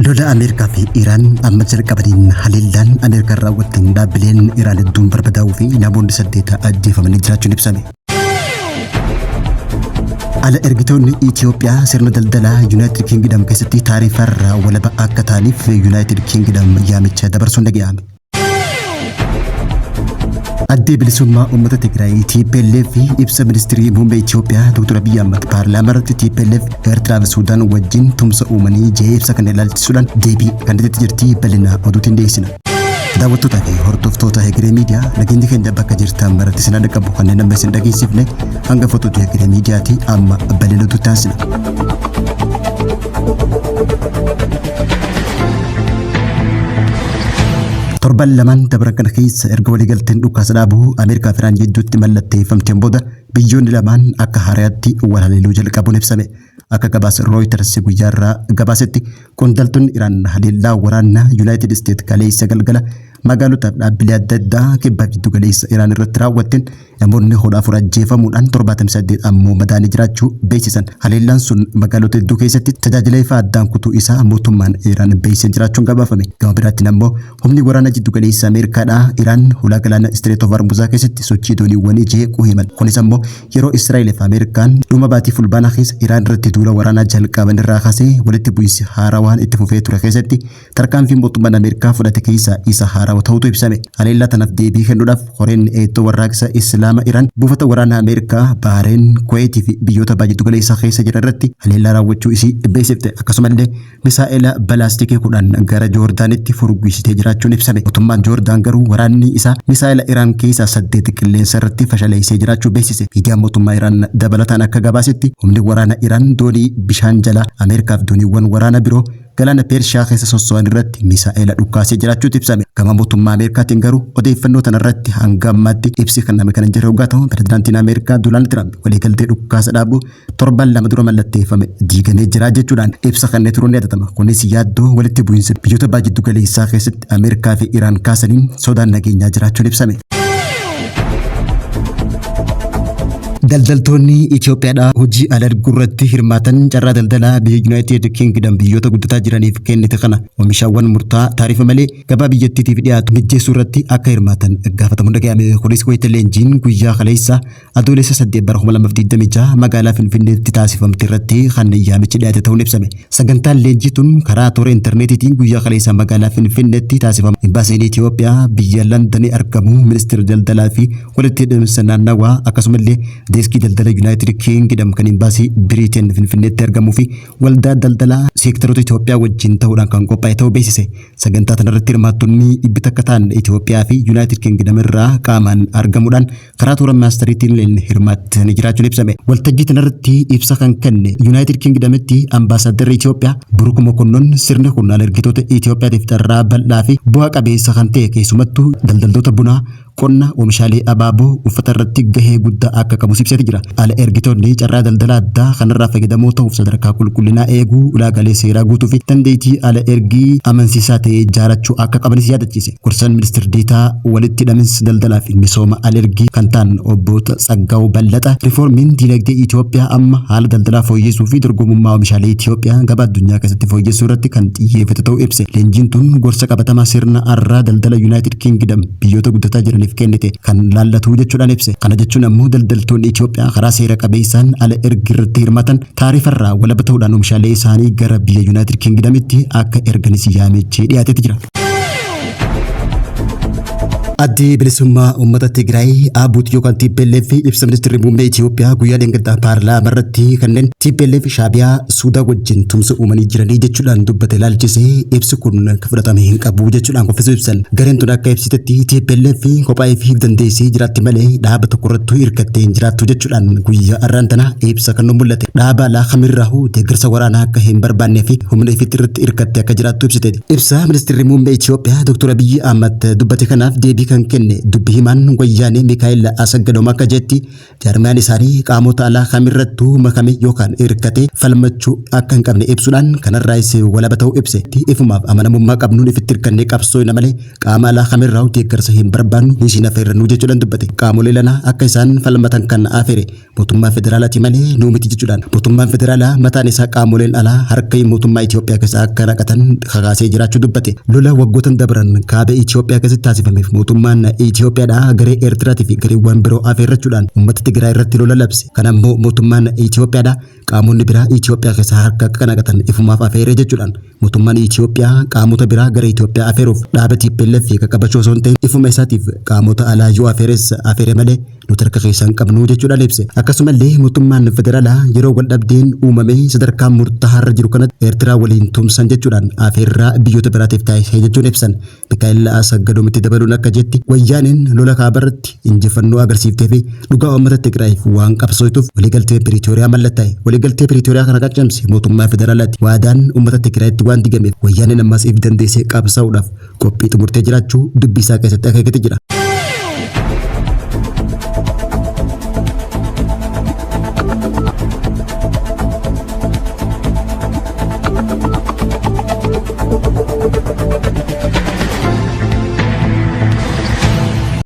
Lola Ameerikaa fi Iraan amma jalqabaniin haleellaan Ameerikaan raawwatteen dhaabbileen Iraan hedduun barbadaa'uu fi namoonni 8 ajjeefamanii jiraachuun ibsame. Ala ergitoonni Itoophiyaa sirna daldalaa Yuunaayitid Kingdom keessatti taarifarraa walaba akka ta'aniif Yuunaayitid Kingdom yaamicha dabarsuun dhaga'ame. Addee bilisummaa uummata Tigraay TPLF fi ibsa ministirii muummee Itoophiyaa Dr. Abiyyi Ahmad paarlaamaa irratti TPLF Eertiraa fi Suudaan wajjin tumsa uumanii jee ibsa kana ilaalchisuudhaan deebii kan itti jirti bal'ina oduutiin dhiyeessina. Daawwattootaa fi hordoftoota Hegeree Miidiyaa, nageenyi keenya bakka jirtan maratti isin dhaqqabu. Kanneen amma isin dhageessifne hanga fotoota Hegeree Miidiyaati, amma bal'ina oduutti taasisna. Torban lamaan dabran kana keessa erga waliigalteen dhukaasa dhaabuu Ameerikaa fi Iraan jidduutti mallatteeffamteen booda biyyoonni lamaan akka haaraatti wal haleeluu jalqabuun ibsame. Akka gabaasa Reuters guyyaarraa gabaasetti, qondaaltonni Iraan haleellaa waraanaa Yuunaayitid Isteet kaleessa galgala magaalotaaf dhaabbilee adda addaa kibba jiddu galeessa Iraan irratti raawwatteen namoonni 14 ajjeefamuudhaan 78 ammoo madaanii jiraachuu beeksisan. Haleellaan sun magaalota hedduu keessatti tajaajila ifaa addaan kutuu isaa mootummaan Iraan beeksisee jiraachuun gabaafame. Gama biraatiin ammoo humni waraanaa jiddu galeessa Ameerikaadhaa Iraan hulaa galaana Strait of Hormuz keessatti sochii dooniiwwanii jeequu himan. Kunis ammoo yeroo Israa'el fi Ameerikaan dhuma baatii Fulbaanaa keessa Iraan irratti duula waraanaa jalqaban irraa kaasee walitti bu'iinsi haarawaan itti fufee ture keessatti tarkaanfii mootummaan Ameerikaa fudhate keessaa isa haarawaa ta'utu ibsame. Haleellaa tanaaf deebii kennuudhaaf horeen eettoo warraaqsa Islaama Iraan buufata waraanaa Ameerikaa Bahareen, Kuweetii fi biyyoota baha jiddu galeessaa keessa jiran irratti haleellaa raawwachuu isii beeksifte. Akkasumallee misaa'ela balaastikii 10 gara Joordaanitti furguisitee jiraachuun ibsame. Mootummaan Joordaan garuu waraanni isaa misaa'ela Iraan keessaa 8 qilleensa irratti fashaleessee jiraachuu beeksise. Miidiyaan mootummaa Iraan dabalataan akka gabaasetti, humni waraana Iraan doonii bishaan jalaa Ameerikaaf dooniiwwan waraana biroo galaana Peershiyaa keessa sosso'an irratti misaa'ela dhukkaasee jiraachuutu ibsame. Gama mootummaa Ameerikaatiin garuu odeeffannoo tana irratti hanga ammaatti ibsi kenname kan hin jirre hoggaa ta'u, pirezidaantiin Ameerikaa Doonaald Tiraamp waliigaltee dhukkaasa dhaabuu torban 2 dura mallatteeffame diigamee jira jechuudhaan ibsa kennee turuun ni yaadatama. Kunis yaaddoo walitti bu'iinsa biyyoota baha jiddu galeessaa keessatti Ameerikaa fi Iraan kaasaniin sodaan nageenyaa jiraachuun ibsame. Daldaltoonni Itoophiyaadhaa hojii ala erguu irratti hirmaatan carraa daldalaa biyya Yuunaayitid Kingdom biyyoota guddataa jiraniif kennite kana oomishaawwan murtaa'aa taarifa malee gabaa biyyattiitiif dhiyaatu mijjeessuu irratti akka hirmaatan gaafatamuun dhaga'ame. Kunis wayita leenjiin guyyaa kaleessa Adoolessa 8 bara 2026 magaalaa Finfinneetti taasifamte irratti kan yaamichi dhiyaate ta'uun ibsame. Sagantaan leenjii tun karaa toora intarneetiitiin guyyaa kaleessaa magaalaa Finfinneetti taasifama. Imbaasiin Itoophiyaa biyya Landanii argamu, ministeera daldalaa fi walitti hidhaminsa naannawaa, akkasumallee deeskii daldala Yuunaayitid Kiingidam kan imbaasii Biriiteen Finfinneetti argamuu fi waldaa daldalaa seektaroota Itoophiyaa wajjin ta'uudhaan kan qophaa'e ta'uu beeksise. Sagantaa kanarratti hirmaattonni 100 ta'an Itoophiyaa fi Yuunaayitid Kiingidam irraa qaamaan argamuudhaan karaa toora maastariitiin hirmaatanii jiraachuun ibsame. Waltajjii kanarratti ibsa kan kenne Yuunaayitid Kingdamitti ambaasaaddarri Itoophiyaa Buruk Mokonnon, sirni kun alergitoota Itoophiyaatiif carraa bal'aa fi bu'a qabeessa kan ta'e, keessumattuu daldaltoota bunaa, qonna, oomishaalee abaaboo, uffata irratti gahee guddaa akka qabus ibseeti jira. Ala ergitoonni carraa daldala addaa kanarraa fayyadamoo ta'uuf sadarkaa qulqullinaa eeguu, ulaagaalee seeraa guutuu fi dandeettii ala ergii amansiisaa ta'e ijaarachuu akka qabanis yaadachiise. Gorsaan ministir deetaa walitti hidhaminsa daldalaa fi misooma al-ergii kan ta'an obbo Tsaggaa'u Ballaxa, riifoormiin diinagdee Itoophiyaa amma haala daldalaa fooyyessuu fi dorgomummaa oomishaalee Itoophiyaa gabaa addunyaa keessatti fooyyessuu irratti kan xiyyeeffate ta'uu ibse. Leenjiin tun gorsa qabatamaa sirna arraa daldala Yuunaayitid Kiingidam biyyoota guddataa jiraniif kennite kan laallatu jechuudhaan ibse. Kana jechuun ammoo daldaltoonni Itoophiyaa karaa seera qabeessaan ala ergii irratti hirmaatan taarifarraa walaba ta'uudhaan oomishaalee isaanii gara biyya Yuunaayitid Kiingidamitti akka erganis yaamichi dhiyaateeti jira. Addi bilisummaa uummata Tigraay ABUT yookaan TPLF ibsa ministeerri muummee Itoophiyaa guyyaa dheengaddaa paarlaamaa irratti kanneen TPLF Shaabiyaa Suudaan wajjin tumsa uumanii jiranii jechuudhaan dubbate ilaalchisee ibsi kun fudhatame hin qabu jechuudhaan kuffisuu ibsan. Gareen tun akka ibsitetti, TPLF kophaa ifii dandeessee jiraatti malee dhaaba tokko irrattuu hirkattee hin jiraattu jechuudhaan guyyaa har'aan tana ibsa kan nu mul'ate. Dhaaba alaa kamirraahuu deeggarsa waraanaa akka hin barbaannee fi humna ifiitti irratti hirkattee akka jiraattu ibsite. Ibsa ministeerri muummee Itoophiyaa Dr. Abiyyi Ahmad dubbate kanaaf deebii kan kenne dubbi himaan Wayyaanee Mikaa'el Asaggadoom akka jetti jaarmiyaan isaanii qaamota alaa kamirrattuu makame yookaan hirkatee falmachuu akka hin qabne ibsuudhaan kanarraayis walaba ta'uu ibse. Ifumaaf amanamummaa qabnuun ifitti hirkannee qabsooyna malee qaama alaa kamirraa deeggarsa hin barbaannu, ni isin afeerrannu jechuudhaan dubbate. Qaamolee lanaa akka isaan falmatan kan afeere mootummaa federaalaati malee nuu miti jechuudhaan mootummaan federaalaa mataan isaa qaamoleen alaa harka mootummaa Itoophiyaa keessa akka naqatan kakaasee jiraachuu dubbate. Lola waggootan dabran kaaba Itoophiyaa keessatti taasifameef mootummaan Itoophiyaadhaa garee Eertiraatii fi gareewwan biroo afeerrachuudhaan uummata Tigraay irratti lola labse. Kana immoo mootummaan Itoophiyaadhaa qaamonni biraa Itoophiyaa keessa harka akka naqatan ifumaaf afeeree jechuudhaan mootummaan Itoophiyaa qaamota biraa gara Itoophiyaa afeeruuf dhaaba TPLF qaqqabachuu osoo hin ta'in ifuma isaatiif qaamota alaa yoo afeeres afeere malee nuti harka keessaa hin qabnu jechuudhaan ibse. Akkasumallee mootummaan federaalaa yeroo wal dhabdeen uumamee sadarkaa murtaa'aarra jiru kanatti Eertiraa waliin tumsan jechuudhaan afeerraa biyyoota biraatiif taasise jechuun ibsan. Mikaa'el Asaggadoomitti dabaluun akka jetti Wayyaaneen lola kaabarratti injifannoo agarsiiftee fi dhugaa uummata Tigraayiif waan qabsooytuuf waliigaltee Piriitooriyaa mallattaa'e. Waliigaltee Piriitooriyaa kana qaccamse mootummaa federaalaati. Waadaan uummata Tigraayitti waan digameef Wayyaaneen ammas if dandeessee qabsaa'uudhaaf qophii xumurtee jiraachuu dubbii isaa keessatti akeekate jira.